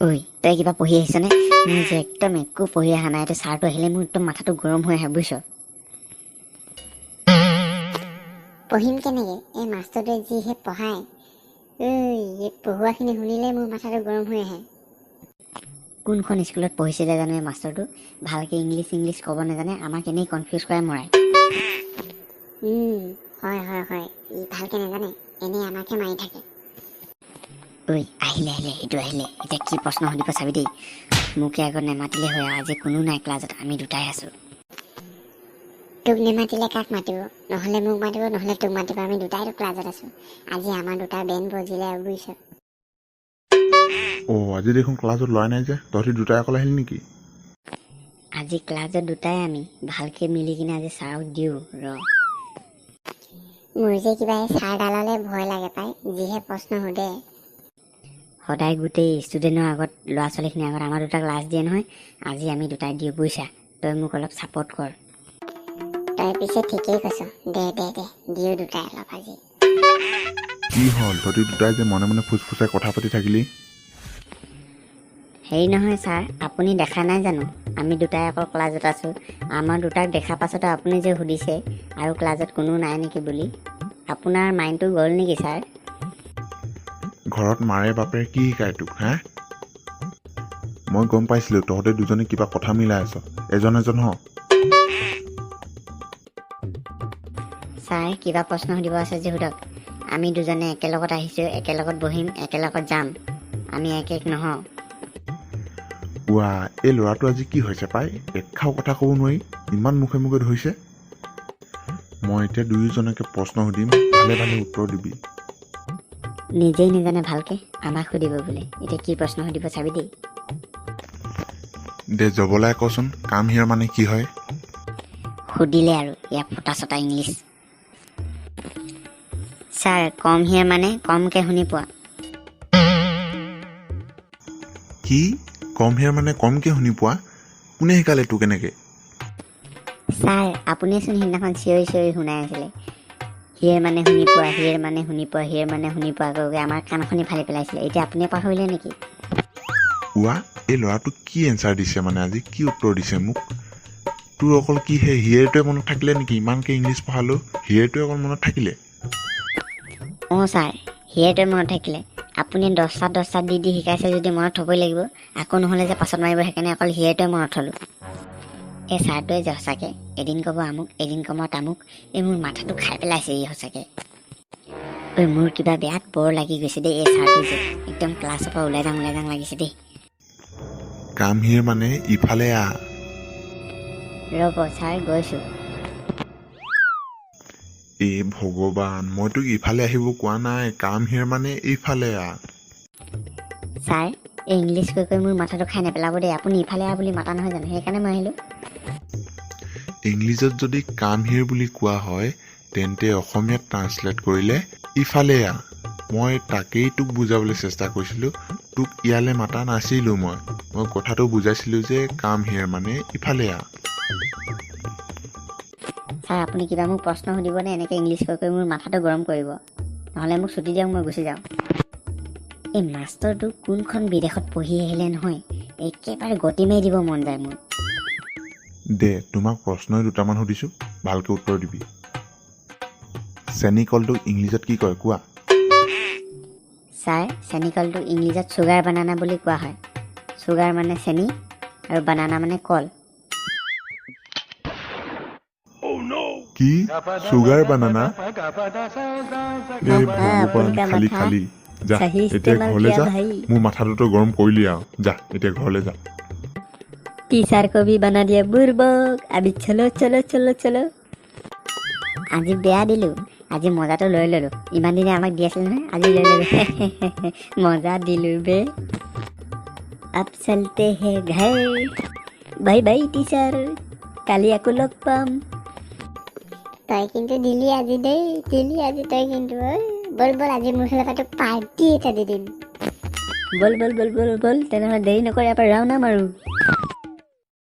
ঐ, তই কিবা পঢ়ি আহিছনে? মোৰ যে একদম একো পঢ়ি অহা নাই। এইটো ছাৰটো আহিলে মোৰ একদম মাথাটো গৰম হৈ আহে, বুজিছ? পঢ়িম কেনেকৈ, এই মাষ্টৰটোৱে যিহে পঢ়ায়। ঐ, এই পঢ়োৱাখিনি শুনিলেই মোৰ মাথাটো গৰম হৈ আহে। কোনখন স্কুলত পঢ়িছিলে জানো এই মাষ্টৰটো? ভালকৈ ইংলিছ ইংলিছ ক'ব নাজানে, আমাক এনেই কনফিউজ কৰাই মৰাই। হয় হয় হয়, ই ভালকৈ নাজানে, এনেই আমাকহে মাৰি থাকে। ঐ, আহিলে আহিলে, এইটো আহিলে। এতিয়া কি প্ৰশ্ন সুধিব চাবি দেই। মোকে আগত নেমাতিলে হয় আৰু। আজি কোনো নাই ক্লাছত, আমি দুটাই আছোঁ। তোক নেমাতিলে কাক মাতিব? নহ'লে মোক মাতিব, নহ'লে তোক মাতিব। আমি দুটাইতো ক্লাছত আছোঁ। আজি আমাৰ দুটাৰ বেণ্ড বজিলে আৰু, বুজিছ? অ', আজি দেখোন ক্লাছত ল'ৰা নাই যে, তহঁতি দুটাই অকল আহিলি নেকি? আজি ক্লাছত দুটাই আমি ভালকৈ মিলি কিনে আজি ছাৰক দিওঁ ৰ। মোৰ যে কিবা এই ছাৰডাললৈ ভয় লাগে পাই, যিহে প্ৰশ্ন সোধে। সদায় গোটেই ষ্টুডেণ্টৰ আগত, ল'ৰা ছোৱালীখিনিৰ আগত আমাৰ দুটাক লাজ দিয়ে নহয়। আজি আমি দুটাই দিওঁ, বুজিছা? তই মোক অলপ ছাপৰ্ট কৰ। তই পিছে ঠিকেই কৈছ। দে দে দে, দিওঁ দুটাই অলপ আজি। কি হ'ল, তহঁতি দুটাই যে মনে মনে ফুচফুচাই কথা পাতি থাকিলি? হেৰি নহয় ছাৰ, আপুনি দেখা নাই জানো আমি দুটাই অকল ক্লাছত আছোঁ? আমাৰ দুটাক দেখা পাছতো আপুনি যে সুধিছে আৰু ক্লাছত কোনো নাই নেকি বুলি, আপোনাৰ মাইণ্ডটো গ'ল নেকি ছাৰ? ঘৰত মাৰে বাপেৰে কি শিকায় তোক হা? মই গম পাইছিলোঁ তহঁতে দুজনে কিবা কথা মিলাই আছ। এজন এজন হ। ছাৰ, কিবা প্ৰশ্ন সুধিব আছে যে সোধক। আমি দুজনে একেলগত আহিছোঁ, একেলগত বহিম, একেলগত যাম। আমি এক এক নহওঁ। ৱা, এই ল'ৰাটো আজি কি হৈছে পাই? এষাও কথা ক'ব নোৱাৰি, ইমান মুখে মুখে ধৰিছে। মই এতিয়া দুয়োজনকে প্ৰশ্ন সুধিম, ভালে ভালে উত্তৰ দিবি। নিজেই নাজানে ভালকৈ, আমাক সুধিব বোলে। এতিয়া কি প্ৰশ্ন সুধিব চাবি দেই। দে জবলাই কচোন, কাম হিয়াৰ মানে কি হয়? সুধিলে আৰু ইয়াৰ ফুটা চটা ইংলিছ। ছাৰ, কম here মানে কমকৈ শুনি পোৱা। কি, কম হিয়াৰ মানে কমকৈ শুনি পোৱা? কোনে শিকালে তোক এনেকৈ? ছাৰ, আপুনিচোন সিদিনাখন চিঞৰি চিঞৰি শুনাই আছিলে, here মানে শুনি পোৱা, here মানে শুনি পোৱা, here মানে শুনি পোৱা কৈ কৈ আমাৰ কাণখনি ফালি পেলাইছিলে। এতিয়া আপুনিয়ে পাহৰিলে নেকি? ৱা, এই ল'ৰাটোক কি এনচাৰ দিছে, মানে আজি কি উত্তৰ দিছে মোক? তোৰ অকল কি সেই হিয়েৰটোৱে মনত থাকিলে নেকি? ইমানকৈ ইংলিছ পঢ়ালোঁ, হিয়েৰটোৱে অকল মনত থাকিলে? অঁ ছাৰ, হিয়েৰটোৱে মনত থাকিলে। আপুনি দহটা দহটা দি দি শিকাইছে যদি মনত থ'বই লাগিব আকৌ, নহ'লে যে পাছত মাৰিব। সেইকাৰণে অকল হিয়েৰটোৱে মনত থ'লোঁ। এই ছাৰটোৱে যে সঁচাকৈ এদিন ক'ব আমুক, এদিন ক'ব তামুক, এই মোৰ মাথাটো খাই পেলাইছে ই সঁচাকৈ। ঐ, মোৰ কিবা বেয়াত বৰ লাগি গৈছে দেই। এই ছাৰটো যে একদম ক্লাছৰ পৰা ওলাই যাওঁ ওলাই যাওঁ লাগিছে দেই। কাম হিয়েৰ মানে ইফালে আহ। ৰ'ব ছাৰ, গৈছোঁ। এ ভগৱান, মই তোক ইফালে আহিব কোৱা নাই। কাম হিয়াৰ মানে এইফালে আহ। ছাৰ, এই ইংলিছ কৈ কৈ মোৰ মাথাটো খাই নেপেলাব দেই। আপুনি ইফালে আহ বুলি মাতা নহয় জানো? সেইকাৰণে মই আহিলোঁ। ইংলিছত যদি কাম হিয়াৰ বুলি কোৱা হয়, তেন্তে অসমীয়াত ট্ৰান্সলেট কৰিলে ইফালে আহ। মই তাকেই তোক বুজাবলৈ চেষ্টা কৰিছিলোঁ। তোক ইয়ালৈ মাতা নাছিলোঁ মই। মই কথাটো বুজাইছিলোঁ যে কাম হিয়াৰ মানে ইফালে আহ। ছাৰ, আপুনি কিবা মোক প্ৰশ্ন সুধিবনে? এনেকৈ ইংলিছ কৈ কৈ মোৰ মাথাটো গৰম কৰিব। নহ'লে মোক ছুটি দিয়ক, মই গুচি যাওঁ। এই মাষ্টৰটো কোনখন বিদেশত পঢ়ি আহিলে নহয়, একেবাৰে গতি মাৰি দিব মন যায় মোৰ। দে, তোমাক প্ৰশ্নই দুটামান সুধিছোঁ, ভালকৈ উত্তৰ দিবি। চেনিকলটোক ইংলিছত কি কয় কোৱা? ছাৰ, চেনিকলটো ইংলিছত চুগাৰ বানানা বুলি কোৱা হয়। চুগাৰ মানে চেনি আৰু বানানা মানে কল। কি, চুগাৰ বানানা? এই ভগৱান, उनका খালি माथा খালি যা, सही এতিয়া इस्तेमाल ঘৰলৈ किया যা। भाई। মোৰ মাথাটোতো গৰম কৰিলি আৰু, যা এতিয়া ঘৰলৈ যা। टीचर को भी बना दिया बुर्बक। अभी चलो चलो चलो चलो। আজি বেয়া দিলোঁ, আজি মজাটো লৈ ল'লোঁ। ইমান দিনে আমাক দি আছিল নহয়, আজি লৈ ল'লোঁ। মজা দিলোঁ বে। আব চলতে হে ঘৰ। বাই বাই টিচাৰ, কালি আকৌ লগ পাম। তই কিন্তু দিলি আজি দেই, দিলি আজি তই কিন্তু। ঐ ব'ল ব'ল, আজি মোৰ ফালৰ পৰা তোক পাৰ্টি এটা দি দিম। ব'ল ব'ল ব'ল ব'ল ব'ল, তেনেহ'লে দেৰি নকৰি ইয়াৰ পৰা ৰাওনা মাৰোঁ।